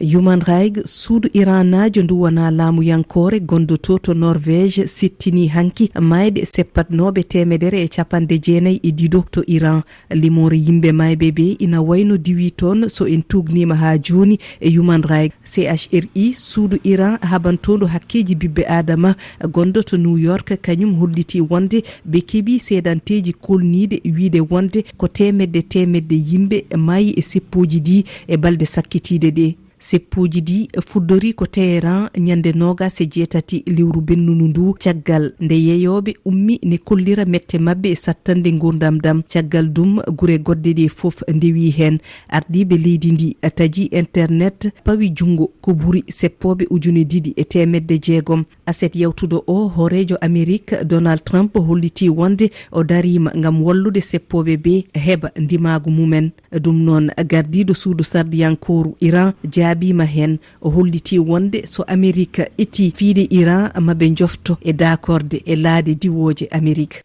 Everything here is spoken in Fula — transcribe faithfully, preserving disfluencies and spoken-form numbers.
Human Rights, suudu Iran naajo ndu wonaa laamuyankoore gondoto to Norvège, sittini hanki maayde seppatnooɓe teemedere e capanɗe jeenayi e ɗiɗo to Iran. Limoore yimɓe maayɓe ɓe ina wayno diwi toon so en tuugniima haa jooni e Human Rights. C H R I, suudu Iran haɓantoondu hakkeeji ɓiɓɓe aadama gondoto New York, kañum hollitii wonde ɓe keɓii seedanteeji kolniiɗe wiyde wonde ko teemedde teemedde yimɓe maayi e seppooji ɗi e balɗe sakkitiiɗe ɗe. Seppooji ɗi fuɗɗorii ko Teheran ñande noogas e jeetati lewru bennundu ndu, caggal nde yeyooɓe ummi ne kollira mette maɓɓe e sattande nguurndam ɗam. Caggal ɗum, gure goɗɗe ɗe fof ndewi heen. Ardiiɓe leydi ndi taji internet, pawi junngo ko ɓuri seppooɓe ujune ɗiɗi e teemedde jeegom. Aset yawtuɗo o, hooreejo Amerik Donald Trump hollitii wonde o dariima ngam wallude seppooɓe ɓe heɓa ndimaagu mumen. Ɗum noon, gardiiɗo suudu sarɗiyankooru Iran jaabiima heen. O hollitii wonde so Amerik ƴettii fiide Iran, ma ɓe njofto e daakorde e laaɗe diwooje Amerik.